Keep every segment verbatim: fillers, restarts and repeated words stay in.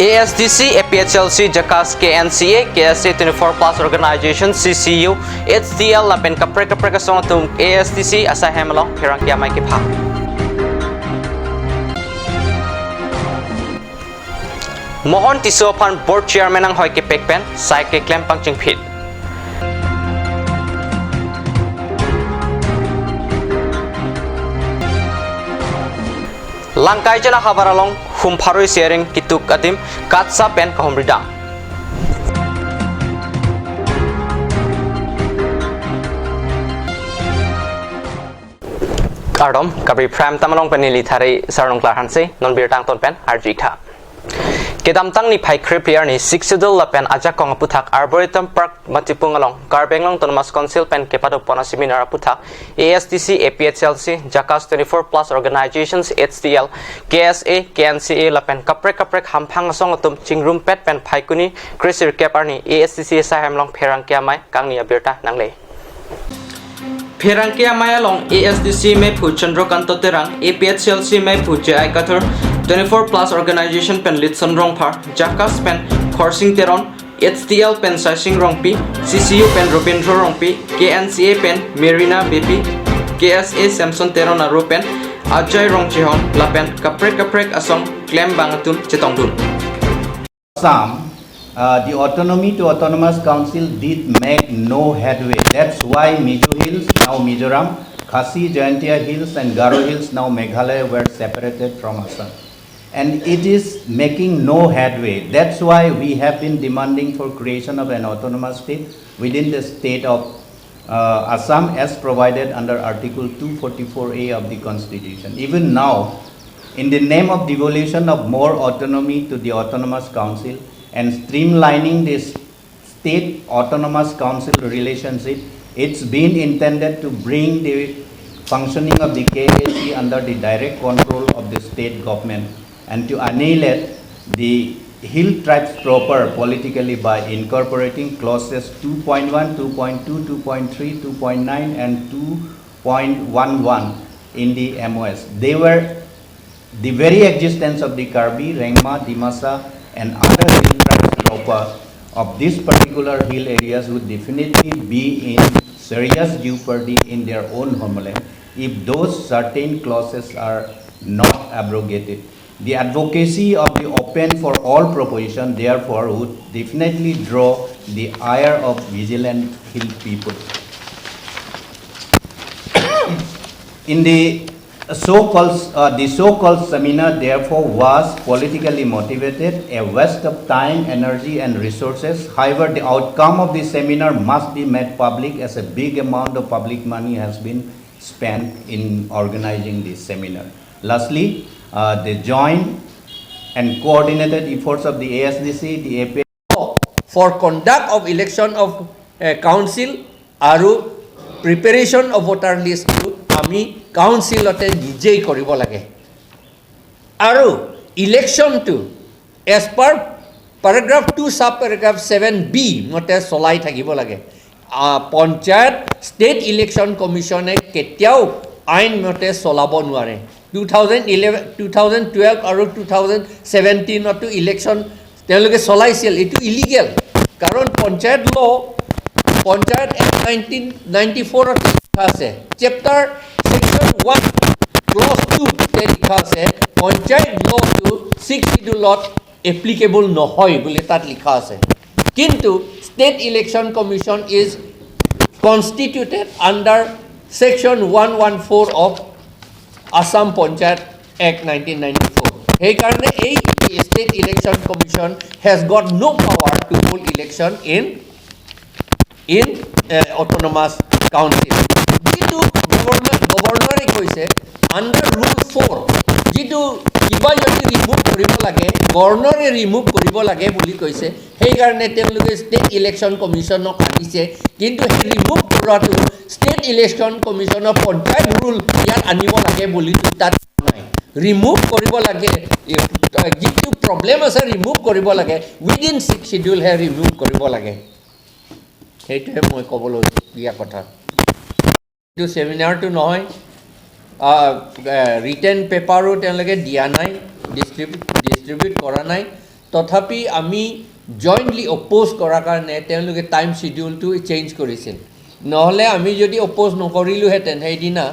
A S D C, A P H L C, JACAS, K N C A, K S A twenty-four plus organization, C C U, H T L lapen kaprek kaprek asong atum A S D C asai hem along pherangke amei kepha. Mohon Tisso aphan board chairman anghoi kepek pen sai keklem pangchengphit. Langkaijan ahavar along hum pharo isi areng ketuk adim KATSA pen kahumri dam. Kardom, Karbi Prime Time along pen neli Thari Sarnung Klar Hanse, non birta angton pen arju-ik tha. Kedamtang niphai kre-phli arni Sixth Schedule lapen ajakong aputhak Arboretum Park Matipung along Karbi Anglong Autonomous Council pen kepadopon a-seminar aputhak A S D C, A P H L C, JACAS twenty-four plus organizations, H T L, K S A, K N C A lapen kaprek kaprek hamphang asong atum chingrumpet pen Phaikuni kre-sirkep arni A S D C asai hem along pherangke amei kangni abirta nangle. Pherangke amei along A S D C meiphu Chandrakanta Terang, A P H L C meiphu J I Kathar, twenty-four plus organization pen Litson Rongphar, JACAS pen Khorsing Teron, H T L pen Saising Rongpi, C C U pen Robindro Rongpi, K N C A pen Merina Beypi, K S A Samson Teron aro pen Ajay Rongchehon lapen kaprek kaprek asong klembang atum chetongdun. Assam, uh, the autonomy to autonomous council did make no headway. That's why Mizo Hills, now Mizoram, Khasi, Jaintia Hills and Garo Hills, now Meghalaya, were separated from Assam. And it is making no headway. That's why we have been demanding for creation of an autonomous state within the state of uh, Assam as provided under Article two forty-four A of the Constitution. Even now, in the name of devolution of more autonomy to the Autonomous Council and streamlining this state autonomous council relationship, it's been intended to bring the functioning of the K A C under the direct control of the state government and to annihilate the hill tribes proper politically by incorporating clauses two point one, two point two, two point three, two point nine, and two point one one in the M O S. They were the very existence of the Karbi, Rengma, Dimasa, and other hill tribes proper of these particular hill areas would definitely be in serious jeopardy in their own homeland if those certain clauses are not abrogated. The advocacy of the open for all proposition, therefore, would definitely draw the ire of vigilant hill people. In the so-called, uh, the so-called seminar, therefore, was politically motivated, a waste of time, energy, and resources. However, the outcome of the seminar must be made public, as a big amount of public money has been spent in organizing this seminar. Lastly, uh, the joint and coordinated efforts of the A S D C, the A P H L C, for conduct of election of, uh, council আৰু preparation of voter list টো আমি কাউন্সিলতে নিজেই কৰিব লাগে। আৰু ইলেকশ্যনটো as per paragraph two sub paragraph seven B মতে চলাই থাকিব লাগে। আহ, পঞ্চায়ত ষ্টেট ইলেকশ্যন কমিশ্যনে কেতিয়াও আইন মতে চলাব নোৱাৰে। Two thousand eleven, two thousand twelve আৰু টু থাউজেণ্ড ছেভেণ্টিনতো ইলেকশ্যন তেওঁলোকে চলাইছিল, এইটো ইলিগেল। কাৰণ panchayat law, panchayat act nineteen ninety ফ'ৰত লিখা আছে, চেপ্টাৰ ছেকশ্যন ওৱান ক্লজ টুতে লিখা আছে, পঞ্চায়ত লটো ছিক্স শ্বিডিউলত এপ্লিকেবল নহয় বুলি তাত লিখা আছে। কিন্তু State Election Commission is constituted under section one one four of Assam Panchayat Act nineteen ninety-four। সেইকাৰণে এই State Election Commission has got no power to hold election in in, uh, autonomous council। যিটো গভৰ্ণৰ, গভৰ্ণৰে কৈছে under rule four, যিটো কিবা যদি ৰিমুভ কৰিব লাগে, গভৰ্ণৰে ৰিমুভ কৰিব লাগে বুলি কৈছে। সেইকাৰণে তেওঁলোকে ষ্টেট ইলেকশ্যন কমিশ্যনক আনিছে, কিন্তু সেই ৰিমুভ কৰাটো ষ্টেট ইলেকশ্যন কমিশ্যনৰ পঞ্চায়ত ৰুল ইয়াত আনিব লাগে বুলি তাত নাই। ৰিমুভ কৰিব লাগে, যিটো প্ৰব্লেম আছে ৰিমুভ কৰিব লাগে, উইদিন ছিক্স শ্বিডিউলহে ৰিমুভ কৰিব লাগে। সেইটোৱে মই ক'বলগীয়া কথা। এইটো ছেমিনাৰটো নহয়, ৰিটেন পেপাৰো তেওঁলোকে দিয়া নাই, ডিষ্ট্ৰিবিউট, ডিষ্ট্ৰিবিউট কৰা নাই। তথাপি আমি জইণ্টলি অপ'জ কৰাৰ কাৰণে তেওঁলোকে টাইম শ্বিডিউলটো চেঞ্জ কৰিছিল। নহ'লে আমি যদি অপ'জ নকৰিলোহেঁতেন, সেইদিনা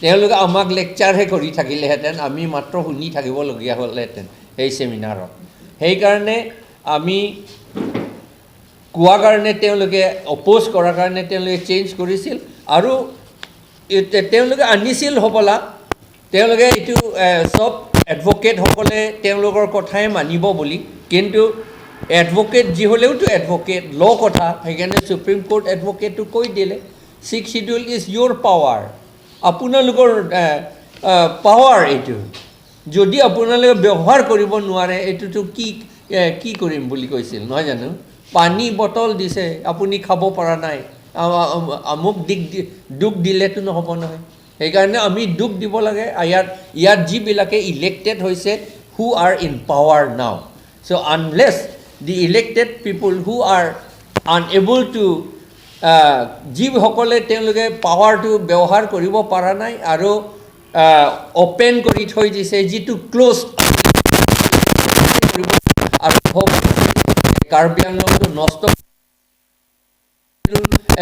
তেওঁলোকে আমাক লেকচাৰহে কৰি থাকিলেহেঁতেন, আমি মাত্ৰ শুনি থাকিবলগীয়া হ'লহেঁতেন সেই ছেমিনাৰত। সেইকাৰণে আমি কোৱা কাৰণে তেওঁলোকে, অপ'জ কৰাৰ কাৰণে তেওঁলোকে চেঞ্জ কৰিছিল। আৰু এ-, তে-, তেওঁলোকে আনিছিল হ'বলা, তেওঁলোকে এইটো, এ, চব এডভকেটসকলে তেওঁলোকৰ কথাই মানিব বুলি। কিন্তু এডভকেট যি হ'লেওতো এডভকেট, ল' কথা, সেইকাৰণে ছুপ্ৰিম কোৰ্ট এডভকেটটো কৈ দিলে, "Sixth Schedule is your power, আপোনালোকৰ, এ, এ, পাৱাৰ এইটো। যদি আপোনালোকে ব্যৱহাৰ কৰিব নোৱাৰে, এইটোতো কি, এ, কি কৰিম?" বুলি কৈছিল, নহয় জানো? পানী বটল দিছে, আপুনি খাব পৰা নাই, আ-, আ-, আমুক দিগ দি-, দুখ দিলেতো নহ'ব নহয়। সেইকাৰণে আমি দুখ দিব লাগে। আ, ইয়াত, ইয়াত যিবিলাকে ইলেক্টেড হৈছে, who are in power now. So unless the elected people who are unable to, আ, যিসকলে তেওঁলোকে পাৱাৰটো ব্যৱহাৰ কৰিব পৰা নাই আৰু, আ, অপেন কৰি থৈ দিছে, যিটো ক্ল'জ আৰু কাৰ্বি আংলংটো নষ্ট,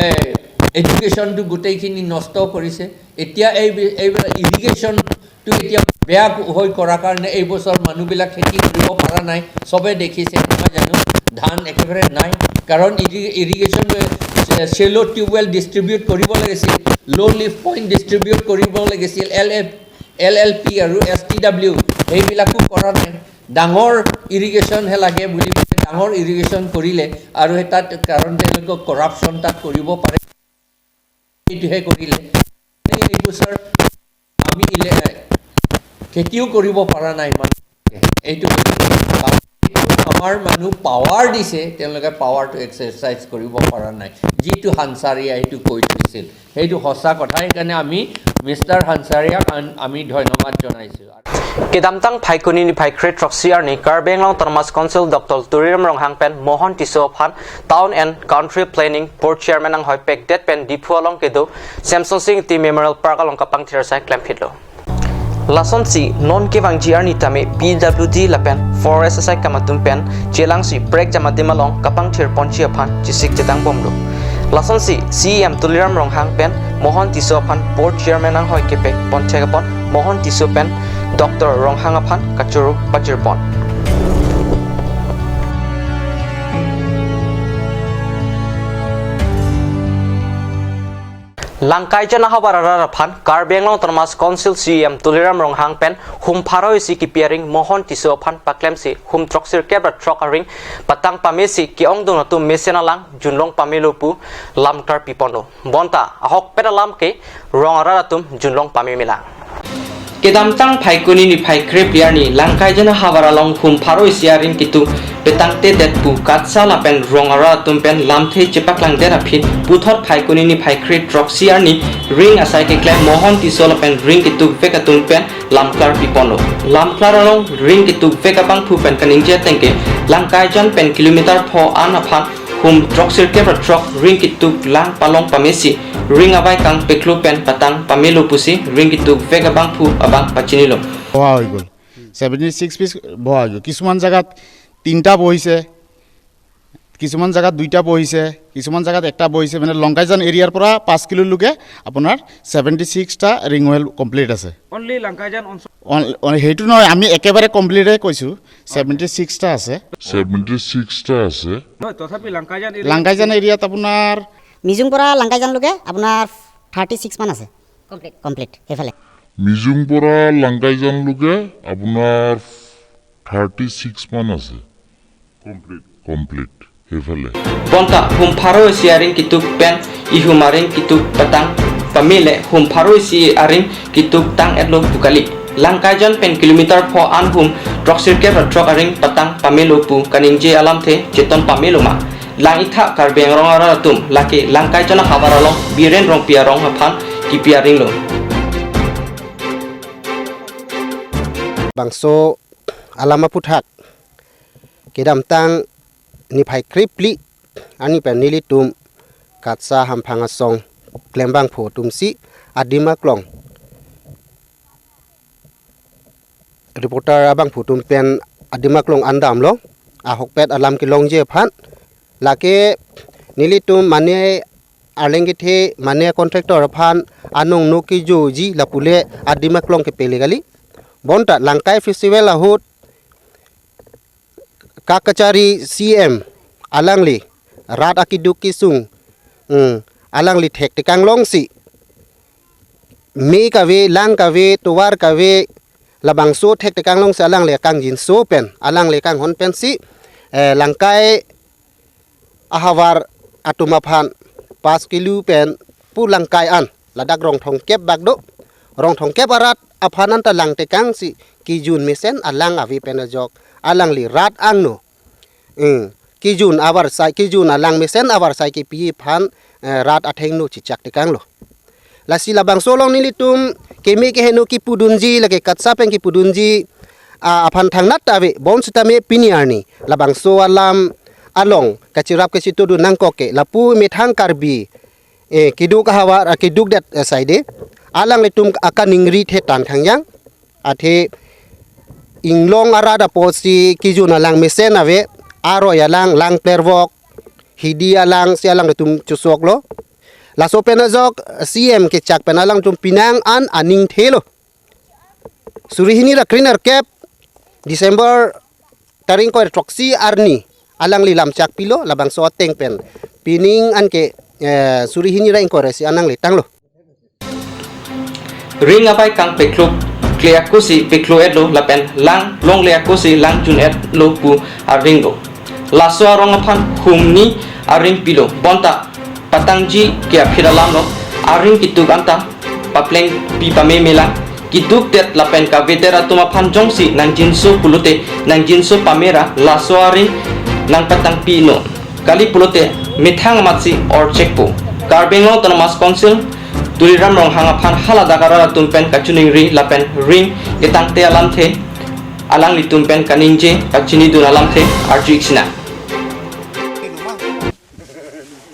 এ, এডুকেশ্যনটো গোটেইখিনি নষ্ট কৰিছে। এতিয়া এই বি-, এইবিলাক ইৰিগেশ্যনটো এতিয়া বেয়া হৈ কৰাৰ কাৰণে এই বছৰ মানুহবিলাক খেতি কৰিব পৰা নাই, চবে দেখিছে, নহয় জানো? ধান একেবাৰে নাই, কাৰণ ইৰি-, ইৰিগেশ্যন, এ, চেল' টিউবৱেল ডিষ্ট্ৰিবিউট কৰিব লাগিছিল, ল' লিফ পইণ্ট ডিষ্ট্ৰিবিউট কৰিব লাগিছিল, এল এফ, এল এল পি আৰু এছ টি ডাব্লিউ, সেইবিলাকো কৰা নাই। ডাঙৰ ইৰিগেশ্যনহে লাগে বুলি পেলাই ডাঙৰ ইৰিগেশ্যন কৰিলে আৰু সেই তাত, কাৰণ তেওঁলোকে কৰাপশ্যন তাত কৰিব পাৰে, এইটোহে কৰিলে। এই, এই বছৰ আমি ইলে-, খেতিও কৰিব পৰা নাই ইমান। এইটো আমাৰ মানুহ পাৱাৰ দিছে, তেওঁলোকে পাৱাৰটো এক্সাৰচাইজ কৰিব পৰা নাই। যিটো হানচাৰিয়া সেইটো কৈ থৈছিল, সেইটো সঁচা কথা। সেইকাৰণে আমি মিষ্টাৰ হানচাৰিয়াক আন-, আমি ধন্যবাদ জনাইছোঁ। Kedamtang Phaikuni niphai kre throksi arni Karbi Anglong Autonomous Council Doctor Tuliram Ronghang pen Mohon Tisso aphan Town and Country Planning Board Chairman anghoi pekdet pen Diphu along kedo Semson Sing Ingti Memorial Park along kapangthir asai klemphitlo. Lasonsi non kevangji arni tame P W D lapen Forest asai kam atum pen chelangsi prek jamatim along kapangthir ponji aphan chesik chedangbomlo. Lasonsi C E M Tuliram Ronghang pen Mohon Tisso aphan Board Chairman anghoi kepek ponthek apot Mohon Tisso pen Doctor Ronghang aphan kachoro pachirpon. Langkaijan ahavar arat aphan Karbi Anglong Autonomous Council C E M Tuliram Ronghang pen hum pharo isi kipi aring Mohon Tisso aphan paklemsi hum throksirkep ra throk aring patang pamesi ke-ongdung atum mesen alang junlong pamelo pu lamklar piponlo. Bonta ahokpet alam ke rong arat atum junlong pamemelang. Kedamtang Phaikuni niphai kre phli arni Langkaijan ahavar along hum pharo isi aring kitu petangtedet pu KATSA lapen rong arat atum pen lamthe chepaklangdet aphi puthot Phaikuni niphai kre throksi arni ring asai keklem Mohon Tisso lapen ring kitukvek atum pen lamklar piponlo. Lamklar along ring kitukvek abangphu pen kaningje ateng ke Langkaijan pen kilometer pho an aphan hum throksirkep ra throk ring kituk lang palong pamesi ring avai kangpeklo pen patang pamelo pusi ring kitukvek abangphu abang pachinilo. বহা হৈ গ'ল। Seventy six pitch বহা হৈ গ'ল। কিছুমান জেগাত তিনিটা বহিছে, কিছুমান জেগাত দুইটা বহিছে, কিছুমান জেগাত একটা বহিছে। মানে লংকাইজান এৰিয়াৰ পৰা পাঁচ কিলোলৈকে আপোনাৰ ছেভেণ্টি ছিক্সটা ৰিং ৱেল কমপ্লিট আছে। অনলি লাংকাইজান অঞ্চল? অন-, অন-, সেইটো নহয়, আমি একেবাৰে কমপ্লিটে কৈছোঁ, ছেভেণ্টি ছিক্সটা আছে। ছেভেণ্টি ছিক্সটা আছে। নহয়, তথাপি লাংকাইজান এৰিয়া? লাংকাইজান এৰিয়াত আপোনাৰ মিজুং পৰা লাংকাইজানলৈকে আপোনাৰ থাৰ্টি ছিক্স মান আছে। কমপ্লিট। কমপ্লিট সেইফালে। মিজুং পৰা লাংকাইজানলৈকে আপোনাৰ থাৰ্টি ছিক্স মান আছে। কমপ্লিট। কমপ্লিট সেইফালে। Bonta hum pharo isi aring kituk pen ihum aring kituk patang pamele hum pharo isi aring kituk tang-etlo pu kali. Langkaijan pen kilometer pho an hum throksirkep ra throk aring patang pamelo pu kaningje alamthe cheton pamelo ma. Lang-itha Karbi Anglong arat atum lake Langkaijan ahavar along Biren Rongpi arong aphan kipi aringlo. Bangso alam aphuthak, kedamtang niphai kre phli arni pen nelitum KATSA hamphang asong klembangphu atumsi adim aklong reporter abangphu atum pen adim aklong an damlo. ahokpet alam kelongji aphan. Lake nelitum mane arleng kethe mane contractor aphan anong no kejoji lapu le adim aklong kepele kali. Bonta Langkai Festival ahut Kak Kachari C M alangli rat akeduk kesung, hmm, alangli thektekang longsi me kave, lang kave, tovar kave, labangso thektekang longsi alangli kangjinso pen, alangli kanghon pensi, eh, Langkai ahavar atum aphan pas kelu pen pu Langkai an ladak rong thomkep bak do. Rong thomkep arat aphan anta langtekangsi kejun mesen alang ave pen ajok alangli rat angno, eh, kejun avarsai, kejun alang mesen avarsai kepi aphan, eh, rat athengno chechaktekanglo. Lasi labangso along nelitum keme keheno kipudunji, lake katsa pen kipudunji, ah, aphan thangnat ta ave, bonsitame pini arni labangso alam along kacherap kachetudun nangkok ke lapu methang Karbi, eh, keduk ahavar, ah, keduk det, eh, saide alanglitum akaningri the tan thangjang. Athe inglong arat apotsi kejun alang mesen ave, aroi alang, lang plervok, hidi alang si alanglitum chosoklo. Laso pen ajok C M kechak pen alangtum penang an aning thelo. Suri hini ra krenerkep December tarik ingkoi throksi arni alangli lamchak pilo labangso ateng pen. Pining anke, eh, suri hini ra ingkoi ra isi an nanglitanglo. Ring abai kangpeklo kle akosi peklo-etlo lapen lang longle akosi lang jun-etlo pu aring do. Laso arong aphan humni aring pilo, bonta patangji ke aphi alamlo. Aring ketuk anta paplengpi pameme lang, keduk det lapen kavedet atum aphan jongsi nangjinso pulote nangjinso pame ra laso aring nangpatangpi non. Kali pulote methang amatsi orchek po. Karbi Anglong Autonomous Council Tuliram Ronghang aphan haladak arat atum pen kachiningri lapen ring ketangte alamthe, alanglitum pen kaningje kachinidun alamthe arju-ik sinang.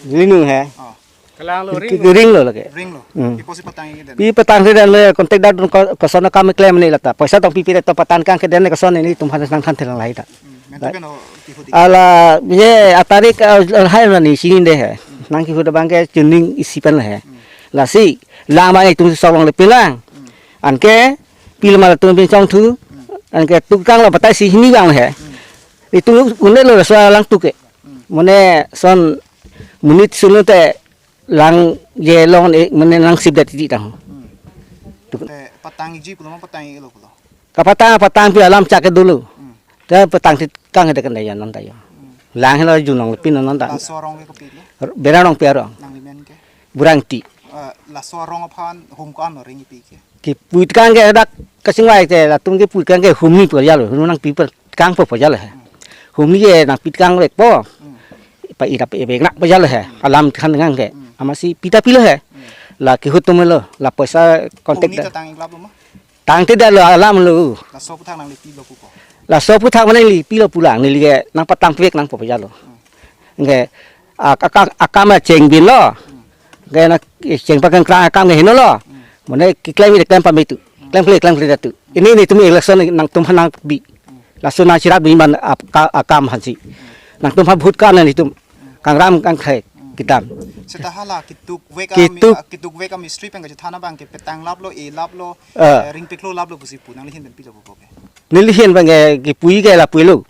Ringnung he. Oh. Kalang lo ring lo. Ringlo lake. Ringlo. Hmm. Ipo si patang ini dan. Pi patang si dan le contact dan ko-, koson akam klem ni lata. Paisa tong pipi to patang kang ke dan koson nelitum aphan nangthan thelang lahai ta. Hmm. Mentu pen o kihut ik. Ala ye atarik, eh, hai mani sini deh he. Hmm. Nangkihut abang ke chuning isi pen he. Hmm. Lasi lang abang itum si solong le pilang. Hmm. Anke pil mal tum bin chongthu. Hmm. Anke tukang lo batai si hini bang he. Hmm. Itum une lo so lang tuke. Hmm. Mane son monit sunu te lang je long e, mane lang sip dat titi tang. Hmm. Te patang iji pulo ma patang ilo pulo. Kapatang, patangpi alamchak ke dulu. Hmm. Te patangte kang de kan ya non ta ya. Hmm. Lang helo junong pin non ta. Laso arong ke kopilo? Bera Rongpi arong. Nanglimen ke? Burangti. Eh, laso arong aphan hum ko-an ring ipi ke? Kipui kang ke dak kachingvai te latum kipui kang ke humni pu jalo, hum nangpi pu kang po pu jalo he. Hmm. Humni ke nangpi kang vek po. Hmm. Pa ira pe vek nak pu jalo he. Hmm. Alam khan ngang ke. Hmm. Amatsi pita pilo he. Hmm. La kihut tum lo, la paisa contact humni da. Ta tang iklap lo ma? Tangte da lo alam lo. Laso aphuthak nanglipilo pu ko? Laso aphuthak mane lipilo pulang, neli ke nangpatang pek nang po pu jalo. Hmm. Nge ak-, ak-, akam cheng bin lo. Hmm. Nge na cheng pakang krang akam nge heno lo. Hmm. Mane keklem keklem pame tu. Hmm. Klem kle klem kle tu. Ini netum election nangtum aphan nangbi. Hmm. Laso nangcherap bi man ap-, ka-, akam aphansi. Hmm. Nangtum aphan vote kan netum. Hmm. Kangram kangkhai kedam. Seta hala ketuk vek a mi-, ketuk, ah, ketuk vek amistri pen kachethan abang ke petang lap lo, e lap lo, eh, eh, ring peklo lap lo pusi pu nangli ahin pen pilo pu ko ke? Neli ahin pen ke kipui ke lapu lo.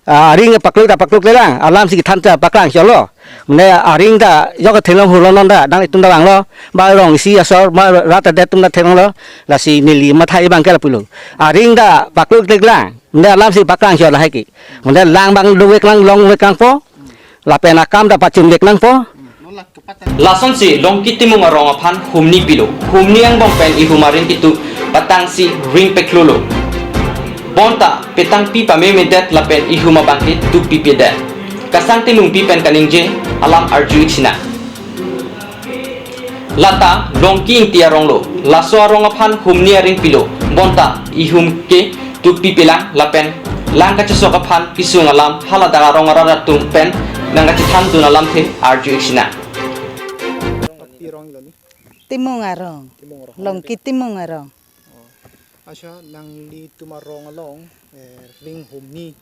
Ah, aring paklok ta paklok le lang, alamsi kethan ta paklang cholo. Mane aring ta yok theklong hulo non ta, nanglitum ta vanglo, ba rong isi asor, ba rat adet atum ta theklonglo, lasi neli mathai abang ke lapulo. Aring ta paklok le lang, mane alamsi paklang cholo hai ke. Mane lang abang dovek lang, longvek lang po, lapen akam ta pachunvek nang po. Lasonsi Longki Timung arong aphan humni pilo. Humni angbong pen ihum aring ketuk patangsi ring peklo lo. Bonta petangpi pamemedet lapen ihum abang ke tukpipedet. Kasang Timungpi pen kaningje alam arju-ik sinang. Lata Longki Ingti arong lo. Laso arong aphan humni aring pilo. Bonta ihum ke tukpipelang lapen lang kachesok aphan kesung alam haladak arong arat atum pen nangkachethan dun alamthe arju-ik sinang. Pi arong lo ni? Timung arong. Timung arong. Longki Timung arong. Oh. Accha, nanglitum arong along, eh, ring humni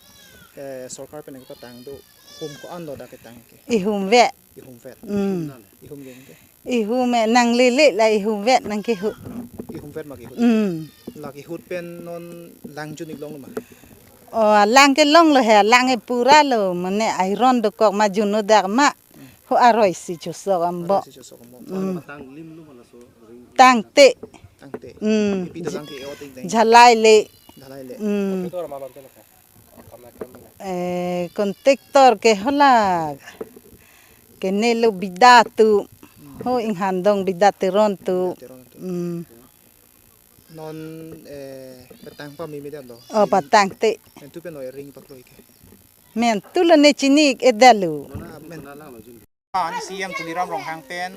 Eh, sorkar pen nangpatang do hum ko-an lo dak ketang ke? Ihum vet. Ihum vet. Hmm. Ihum jeng ke? Ihum e nanglele la ihum vet nangkehu. Ihum vet ma kehut. Hmm. La kehut pen non lang jun-ik longlo ma? Oh, lang kelonglo he, lang e pura lo, mane iron dokok ma jun-o dak ma. Ho aroi si chosok ambo. Aroi si chosok ambo. Hmm. Tangte. Tangte. Hmm. Ipi ta tangte, e-o ting tang. Jhalai le. Jhalai le. Hmm. Eh, contractor ke hala. Kene lo bida atum. Ho inghan dong bida Teron atum. Bida Teron atum. Hmm. Non, eh, patang pameme detlo. Oh, patangte. Mentu pen noi ring paklo-ik ke? Mentu lo ne chini-ik detlo. Nona men. Ani C M Tuliram Ronghang pen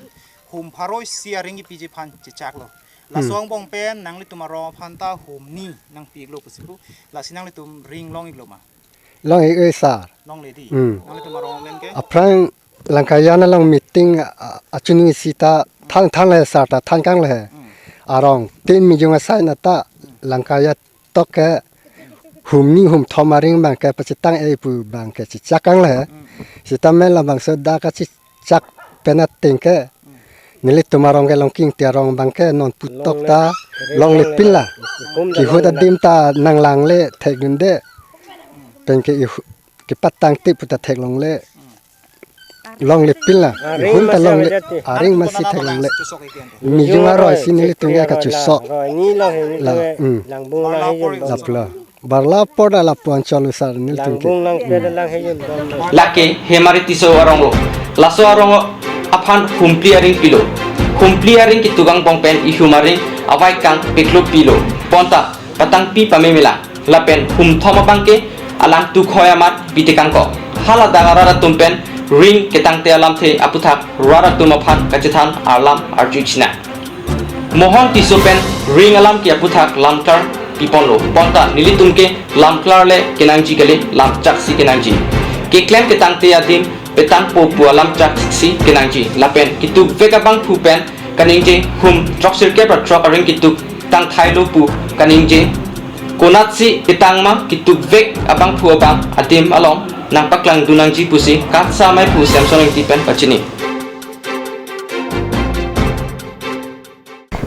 hum pharo isi aring kipiji aphan chechaklo. Laso, hmm, angbong pen nanglitum arong aphan ta hum ni nangpi-iklo pusi pu. Lasi nanglitum ring long-iklo ma? Long-ik, eh, sir. Longle di. Hmm. Nanglitum arong pen ke? Aphrang Langkaya along meeting, a, a, achini isi ta than thanle sir ta than kangle he. Hmm. Arong tin mijung asai na ta, hmm, Langkaya tok ke hum ni hum thom aring abang ke pachethang-e pu abang ke chechak kangle he. Hmm. Sitame labangso dak kachechak pen ateng ke, hmm, nelitum arong ke Longkingti arong abang ke non putok ta longle, longle pin la. Hum ta kehut longle. Adim ta nanglangle thekdunde. Pen ke ihu-, kepatangte pu ta theklongle. Longle pin la. Aring ihum ta masi longle. Avedetji. Aring masi theklongle. Mijung aroi si nelitum ke kachosok. Roi ni lo he nelitum la, ke. Hmm. Langbung lang hejun bom. Laplo. Barla apor da lapu-an cholu sir nelitum ke. Langbung lang pe da lang hejun bom. Lake Hemari Tisso arong lo. Laso arong aphan hum phli aring pilo. Hum phli aring ketuk angbong pen ihum aring avaikang peklo pilo. Bonta patangpi pameme lang. Lapen hum thom abang ke alangtum khoi amat pitekangkok. Hala adang arat atum pen ring ketangte alamthe aputhak rat atum aphan kachethan alam arju-ik sinang. Mohon Tisso pen ring alam ke aputhak lamklar piponlo. Bonta nelitum ke lamklar le kenangji kali, lamchak si kenangji. Keklem ketangte adim petangpo pu alamchak si kenangji. Lapen ketupvek abangphu pen kaningje hum throksirkep ra throk aring ketuk tangthailo pu kaningje. Konatsi ketang ma ketupvek abangphu abang adim along nangpaklangdun nangji pusi KATSA amaiphu Samson Ingti pen pachini.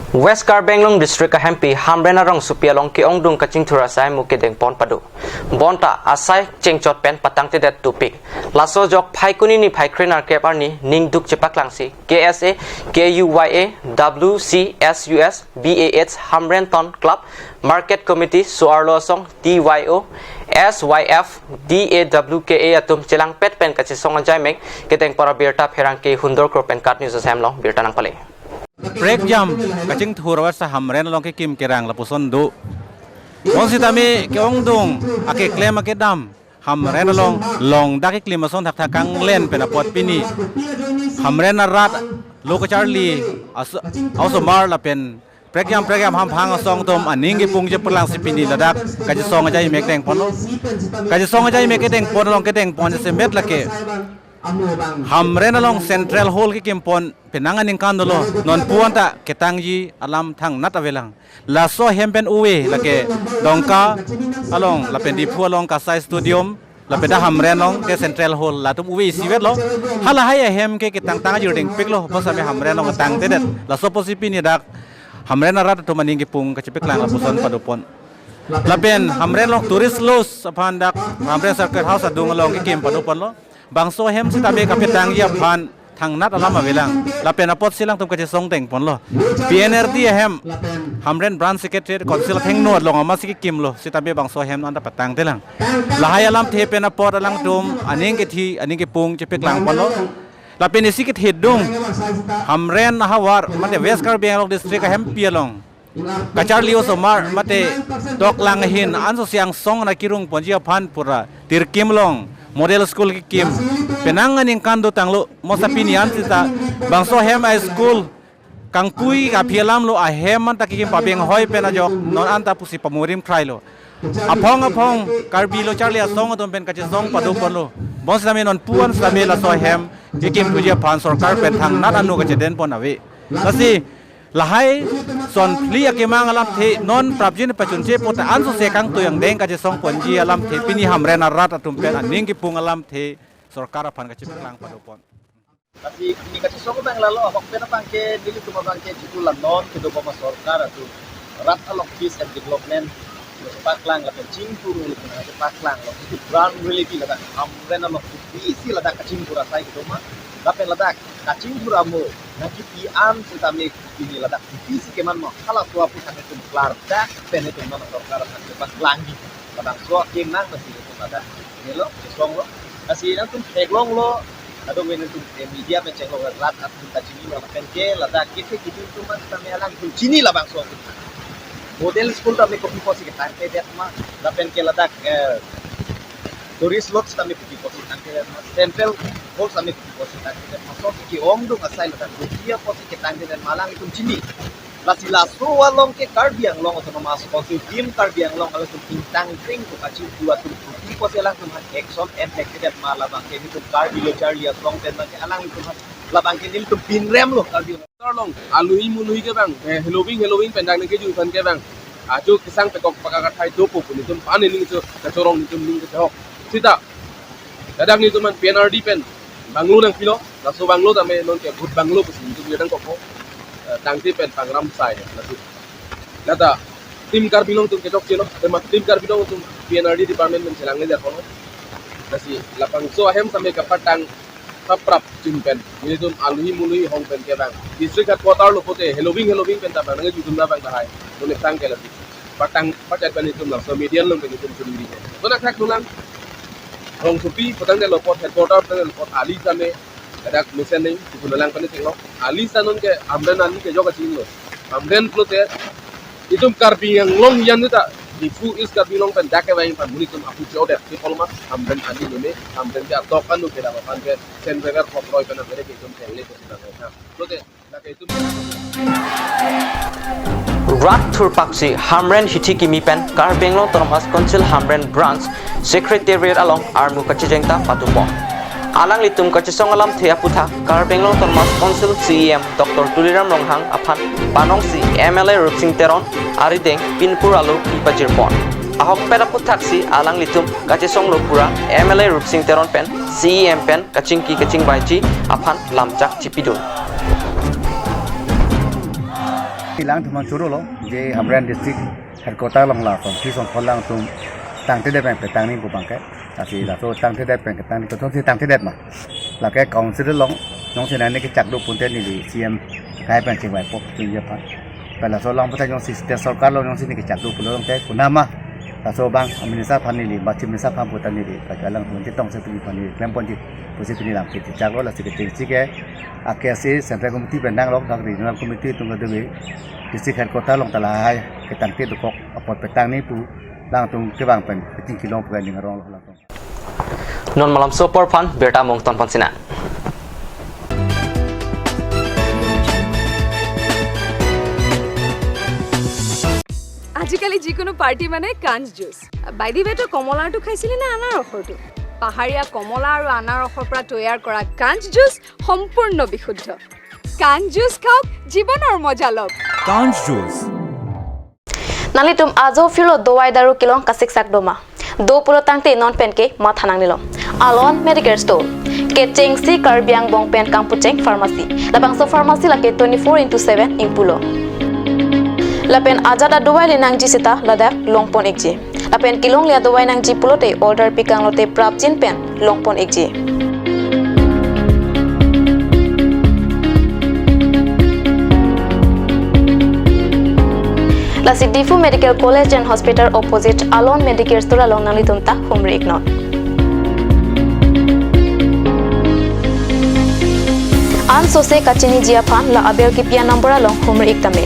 West Karbi Anglong District ahempi Hamren arongsopi along ke-ongdung kachingthur asai mo kedengpon pado. Bonta asai chengchot pen patangtedet topik. Laso ajok Phaikuni niphai krenerkep arni ningduk chepaklangsi K S A, K U Y A, W C S U S, B A H, Hamren Town Club, Market Committee, So-arlo Asong, T Y O, S Y F, D A W K A atum chelangpet pen kachesong ajaimek kedengpon abirta pherangke Hundor Kro pen KAT News asai along birta nangpale. Prekjam kachingthur awarsa Hamren along kekim kerang lapuson do. Bonsitame ke-ongdung akeklem akedam Hamren along long dak keklim ason thakthak kanglen pen apot pini Hamren arat lo kacharli as-, a-osomar lapen prekjam prekjam hamphang asong atum aning kepung chepaklangsi pini ladak kachesong ajaimek dengponlo. Kachesong ajaimek kedengpon along kedengpon jasemet lake Hamren along Central Hall kekimpon penang aningkan dolo, non puan ta ketangji alam thangnat avelang. Laso ahem pen ove lake Dongka along lapen Diphu along Kasai Stadium lapen dak Hamren along ke Central Hall latum ove isivetlo. Halahai ahem ke ketangtang ajir dengpiklo, bonsitame Hamren along tangtedet. Laso apotsi pini dak Hamren arat atum aning kepung kachepaklang lapuson padopon. Lapen Hamren along tourist lodge aphan dak Hamren Circuit House adung along kekim padoponlo. Bangso ahem sitame kapetangji aphan thangnat alam avelang. Lapen apotsi alangtum kachesong dengponlo. P N R D ahem Hamren Branch Secretariat Council athengno along amatsi kekimlo. Sitame bangso ahem anta patangtelang. Lahai alamthe pen apot alangtum aning kethi, aning kepung chepaklangponlo. Lapen isi kethedung Hamren ahavar mate West Karbi Anglong District ahempi along kacharli osomar mate doklang ahin anso siang song na kirungponji aphan pura Tirkim along model school kekim penang aningkan dotanglo. Mosa pini an sita bangso ahem a-school kangpui kaphi alamlo, ahem anta kekim pabenghoi pen ajok non anta pusi pamurim krailo. Aphong aphong Karbi lo charli asong atum pen kachesong padoponlo. Bonsitame non puan sitame laso ahem kekimthuji aphan sorkar pen thangnat anu kachedenpon ave. Lasi Lahai son phli akemang alamthe non prapjin pachunche pote ansose kangtui angdeng kachesong ponji alamthe pini Hamren arat atum pen aning kipung alamthe sorkar aphan kachipaklang padopon. Lasi pini kachesong abang lalo ahok pen abang ke nelitum abang ke jitu la non kedobom asorkar atum rat along peace and development paklang lapen chingthur lapen paklang lo itu brand really bi ladak Hamren along pisi ladak kachingthur asai kedoma lapen ladak kachingthur amo nangkipi an sitame pini ladak pisi keman mo hala tua pu kami tum klardak pen itum non sorkar akan paklang di labangso kemang lasi itum ladak nelo chesong lo lasi nangtum theklong lo ado wen itum media pen chenglo rat atum ta chini lo pen ke ladak kete kiti itum man tame alangtum chini labangso model school tame kopi kosi ketangtedet ma lapen ke ladak eh, tourist lodge tame kopi kosi tangtedet ma central hall tame kopi kosi tangtedet ma so ki ongdung asai ladak kopi kosi ketangtedet ma alangtum chini. Lasi laso along ke Karbi Anglong Autonomous Council team Karbi Anglong alangtum ingtang kring ko kachi dua tum kopi kosi alangtum han action and accident ma labang ke nitum Karbi lo charli asong pen bang ke alangtum han labang ke nelitum pinrem lo Karbi Anglong. Tarlong, aluhi muluhi ke bang, eh, heloving, heloving pen dang neke ju kan ke bang. Ajo kesang pekok paka kathai dopo pun itum pan ining itum kachorong itum ning kechok. Sita, kadang itum man P N R D pen, banglo nangpilo, laso banglo tame non ke bhut banglo pusi itum yadang koko, eh, tangte pen pangram sai, laso. Lata, tim Karbi Anglong itum kechok chelo, tema tim Karbi Anglong itum P N R D department pen chelang ngejar kono. Lasi, labangso ahem tame kapatang paprap jin pen, nelitum aluhi muluhi hong pen ke bang. District headquarter lo pote, heloving heloving pen ta bang, nangji itum ta bang tahai. Nune sang ke lasi. Patang, patat pen itum laso median long pen itum churi ri. Kona khak nulang. Hong supi, patang de lo pot headquarter, patang de lo pot ali tame. Kadak mesen ning, itum lang pen itum lo. Ali sanon ke Hamren ali ke jok aching lo. Hamren pulote, itum Karbi Anglong yan ta, Diphu East Karbi Anglong pen dak ke bang pan muli itum apu chodet, ke kolma, Hamren ali nune, Hamren ke atok anu ke dapat pan ke, sen begar kokroi pen amere ke itum tengle ke sida ke. Pulote, dak ke itum Rat thurpaksi Hamren hithi kimi pen Karbi Anglong Autonomous Council Hamren Branch Secretariat along armu kachijeng ta patupon. Alanglitum kachesong alamthe aputhak Karbi Anglong Autonomous Council C E M Doctor Tuliram Ronghang aphan panongsi M L A Rupsing Teron arideng pinpur alo pipajirpon. Ahokpet aputhaksi alanglitum kachesong lo pura M L A Rupsing Teron pen C E M pen kachingki kachingvaiji aphan lamchak chipidun. Ilang thuman choro lo, je Hamren district headquarter along la, kong si song kholang tum tangtedet pen petang ni bubang ke. Lasi laso tangtedet pen ketang ni kotong si tangtedet ma. Lake council along, jongsi nani kechak do pute neli C E M kai pen chingvaipok tum je phan. Pen laso along pute jongsi state sorkar along jongsi neli kechak do pulo along ke kunama. Laso bang minister aphan neli, ba chief minister aphan puta neli, pen alangtum chetongsi pini aphan neli klemponji, pusi pini lam kechak lo lasi kechengsi ke, A K S A Central Committee pen nang lok dak regional committee tum kadebe, district headquarter along ta lahai, ketangte dokok, apot petang ni pu, alangtum kevang pen, kechingki long pu ning arong lo alangtum. Non malam sopor phan, birta mong ton phan sina. আজিকালি যিকোনো পাৰ্টি মানে কাঞ্চ juice. By the ৱে, তই কমলাৰটো খাইছিলি নে আনাৰসৰটো? পাহাৰীয়া কমলা আৰু আনাৰসৰ পৰা তৈয়াৰ কৰা কাঞ্চ জুচ সম্পূৰ্ণ বিশুদ্ধ। কাঞ্চ জুচ খাওক, জীৱনৰ মজা লওক। Kanj juice. Nanglitum ajo phirlo dovai daru kelong kasiksak doma. Do pulo tangte non pen ke matha nangnelo. Alon Medicare Store. Kechengsi Karbi angbong pen kangpucheng pharmacy. Labangso pharmacy lake twenty-four into seven ingpulo. Lapen ajat adovai le nangji seta ladak longpon ikji. Lapen kelongle adovai nangji pulote order pikang lote prapjin pen longpon ikji. Lasi Diphu Medical College and Hospital opposite Alon Medicare Store along nanglitum ta humri iknon. Ansose kachiniji aphan la abel kipi a-number along humri ik tame.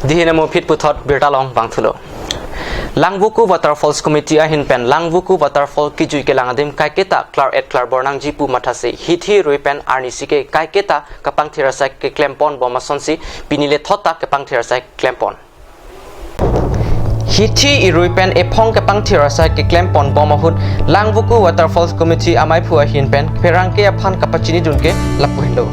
Dihine mo phit puthot birta long bangthulo. Langvoku Waterfalls Committee ahin pen Langvoku Waterfall kijui kelang adim kaiketa klar-et klarbor nangji pu mathasi hithi rui pen arnisi ke kaiketa kapangthir asai keklempon bom asonsi pini le thot ta kapangthir asai klempon. Hithi irui pen ephong kepangthir asai keklem pon bom ahut Langvoku Waterfalls Committee amaiphu ahin pen pherangke aphan kapachini dun ke lapu henlo.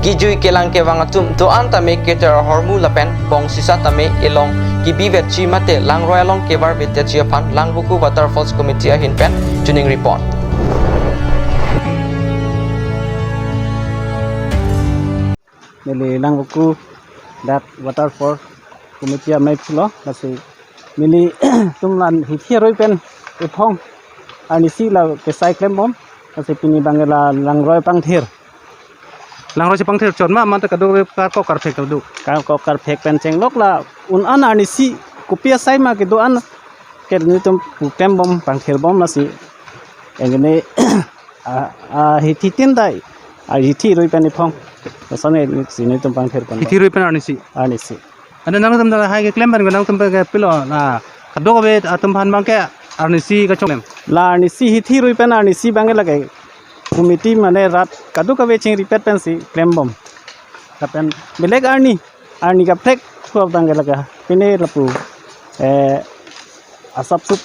Kijui kelang kevang atum do-an tame keter ahormu lapen bong sisa tame elong kebi vetji mate langroi along kevar vetji aphan Langvoku Waterfalls Committee ahin pen choningri pon. Neli Langvoku dak Waterfall Committee amaiphu lo, lasi nelitum la hithi arui pen ephong arnisi la kesai klem bom, lasi pini abang ke la langroi pangthir. Langroi si pangthir chot ma, mate kadokave karkok karphek kaduk. Karkok karphek pen chenglok la un-an arnisi kopi asai ma kedo-an ke nelitum pu klem bom pangthir bom, lasi engine a, a, hithi tin dai. A, hithi rui pen ephong. Lason e si nelitum pangthir pon. Hithi rui pen arnisi. Arnisi. Ante nangtum ta lahai keklem pen nangtum pen ke pilo na kadokave atum aphan abang ke arnisi kachonglem. La arnisi hithi rui pen arnisi abang ke lake committee mane rat kadokave chingripet pensi klem bom. Lapen belek arni, arni kaprek pu abang ke lake. Pine lapu, eh, asapsup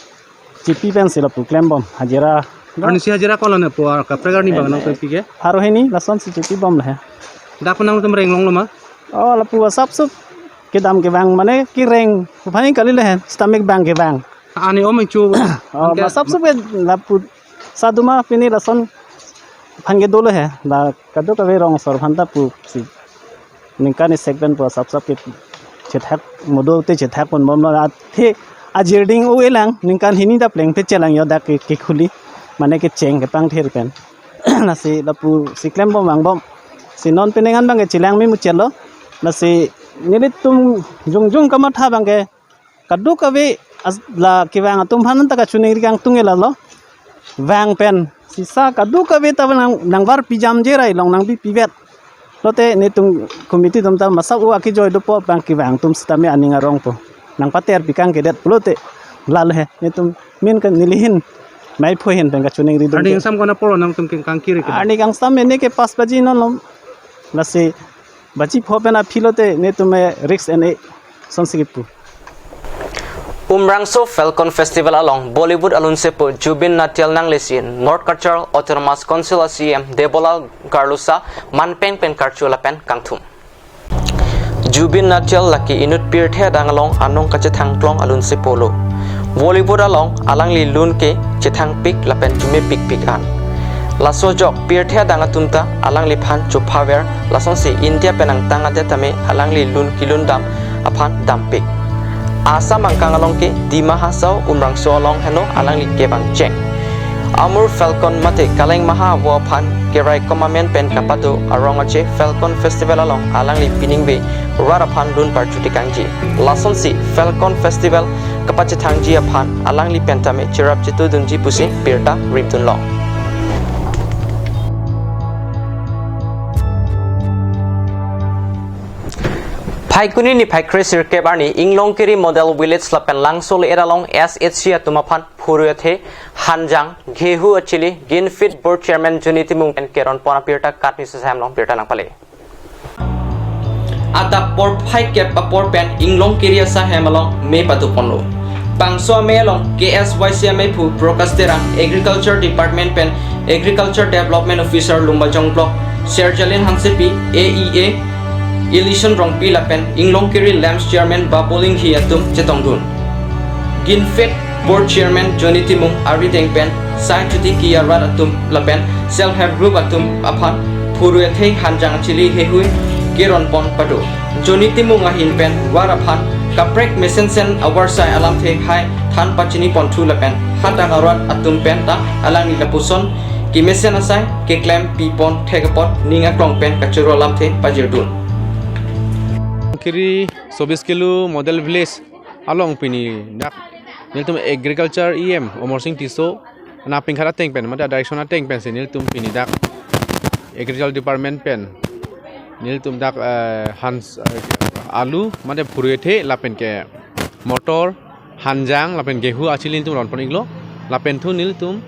chipi pensi lapu klem bom hajira. Arnisi hajira ko-an lo ne po, kaprek arni abang nangtum pi ke? Pharo hini lasonsi chipi bom le he. Dak nangtum reng longlo ma? Oh, lapu asapsup kedam kevang mane kereng. Phani kali le he, stomach abang kevang. Ani om chu. Oh, angke asapsup ke lapu saduma pini lason aphan ke dolo he. La kadokave rong asor aphan ta pusi ningkan isek pen pu asapsap ke chethak modo te chethak pon bom lo, athe ajirding u elang ningkan hini ta plengpe chelang yo dak ke, kekhuli mane kecheng kepangthir pen. Lasi lapusi klem bom vang bom. Si non penang an abang ke chelang me muchelo. Lasi nelitum jongjong kamatha abang ke kadokave as-, la kevang atum aphan ta kachoningri kangtung ke lalo. Vang pen sisa kadokave ta nang, nangvar pijamje rai long nangbi pivet. Lote netum committee atum ta masap u akejoi dopo abang kevang atum sitame aning arong po. Nangpater pikang kedet pulote lalo he netum min ke neli ahin maiphu ahin pen kachoningri dun arni ke. Kangsam ko-an apor lo nangtum ke kangkiri ke? Arni kangsam mene ke pas baji non lom. Lasi baji pho pen aphi lote netum e risk en e sonsi kipu. Umrangso Falcon Festival along Bollywood alunsepo Jubin Nautiyal nanglesi North Cachar Autonomous Council a C M Debolal Gorlosa manpeng pen karchu lapen kangthum. Jubin Nautiyal lake inut pirthe adang along anong kachethang klong alunsepo lo. Bollywood along alangli lun ke chethangpik lapen chumepikpik an. Laso ajok pirthe adang atum ta alangliphan chophaver, lasonsi India pen angtang adet tame alangli lun kelun dam aphan dampik. Assam angkang along ke Dima Hasao Umrangso along heno alangli kevang cheng. Amur Falcon mate Kaleng Maha avo aphan keraikom amen pen kapado arong aje Falcon Festival along alangli piningve rat aphan lun parchu tekangji. Lasonsi Falcon Festival kapachethangji aphan alangli pen tame cherap chetudunji pusi birta ripdunlong. Phaikuni niphai kre sirkep arni Inglongkiri Model Village lapen Langso le-et along S H G atum aphan phurui athe, hanjang, gehu achili, Ginfit Board Chairman Johnny Timung pen keron pon abirta katni sesam along birta nangpale. Adap porphai kep apor pen Inglongkiri asai hem along me pado ponlo. Bangso amei along K S Y C amaiphu Prakash Terang, Agriculture Department pen Agriculture Development Officer Lumbajong Block Sherjalin Hansepi, A E A Elison Rongpi lapen Inglongkiri LAMPS Chairman Babul Enghi atum chetongdun. Ginfit Board Chairman Johnny Timung arideng pen sai chuti ki arat atum lapen self help group atum aphan phurui athe, hanjang achili, hehui keron pon pado. Johnny Timung ahin pen rat aphan kaprek mesensen avarsai alamthe hai than pachini ponthu lapen hadak arat atum pen ta alangli lapuson kemesen asai keklem pipon thek apot ning aklong pen kachoro alamthe pajirdun. Kiri Sobis Kilo Model Village along pini dak nelitum Agriculture E M Amarsing Tisso nangpingkhat ateng pen, mate direction ateng pensi nelitum pini dak Agriculture Department pen nelitum dak, eh, hans, eh, alu mate phurui athe lapen ke motor, hanjang lapen gehu achili nelitum ron pon iklo. Lapen thu nelitum,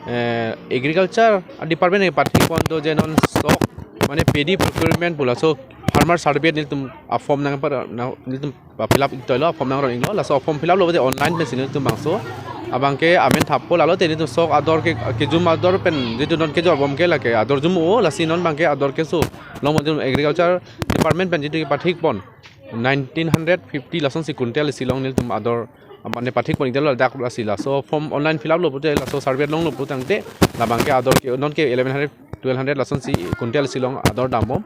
eh, Agriculture Department ke pathi pon do je non stock mane paddy procurement pu laso farmer survey nelitum a form nang par na nelitum fill up ik toilo, form nang ron iklo. Laso form fill up lo bote online pensi nelitum bangso abangke amen thappo. Lalo te nelitum sok ador ke kejum ador pen jitu non kejor bom ke lake ador jum-o, lasi non abangke ador keso long nelitum agriculture department pen jitu kepathik pon nineteen hundred fifty lasonsi quintal isi long nelitum ador mane pathik pon ikdelo dak lasi. Laso form online fill up lo pute, laso survey longlo putangte labangke ador ke non ke eleven hundred twelve hundred lasonsi quintal isi long ador dam bom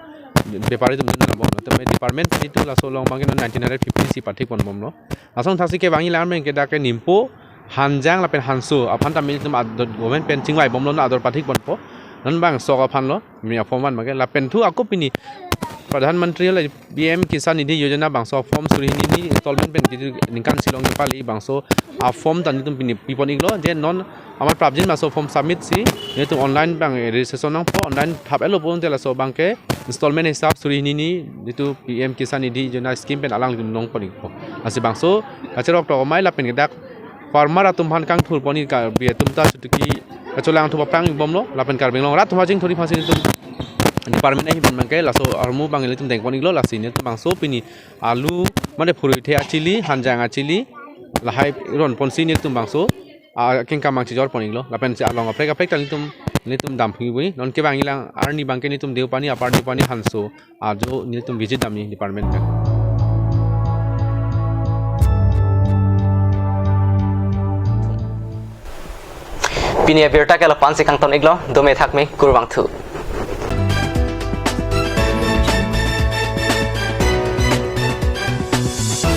bepari atum dun dam bom. Te department jitu laso long abangke non nineteen hundred fifty si pathik pon bomlo. Lason thasi kevang ilang abangke dak ke Nimpo, Hanjang lapen Hanso aphan ta nelitum ador government pen chingvai bomlo, non ador pathik ponpo. Non bang sok aphan lo, mi a form one abangke. Lapen thu ako pini Pradhan Mantri le P M Kisan Nidhi Yojana bangso form suri hini ni installment pen jitu ningkan isi long kepali bangso a form ta nelitum pini pipon iklo. Je non amat prapjin bangso form submit si nelitum online abang registration nangpo, online thap-etlo pute laso abangke installment hisap suri hini ni jitu P M Kisan Nidhi Yojana scheme pen alanglitum nangpon ikpo. Lasi bangso kacherok tok amei lapen kedak farmer atum aphan kangthur pon ik Karbi atum ta chutuki kacholang thup aphrang ik bomlo, lapen Karbi Anglong rat atum achingthur aphansi nelitum department ahin pen abangke laso armu abang nelitum dengpon iklo. Lasi nelitum bangso pini alu mane phurui the achili, Hanjang achili, lahai ron ponsi nelitum bangso akengkam abang chijor pon iklo. Lapen si along kaprek kaprek ta nelitum nelitum dam phi bui. Non kevang ilang arni abangke nelitum Deopani, Upper Deopani, Hanso ajo nelitum visit damji department pen. Pini abirta ke lapu-ansi kangton iklo, dome thakme, kurvangthu.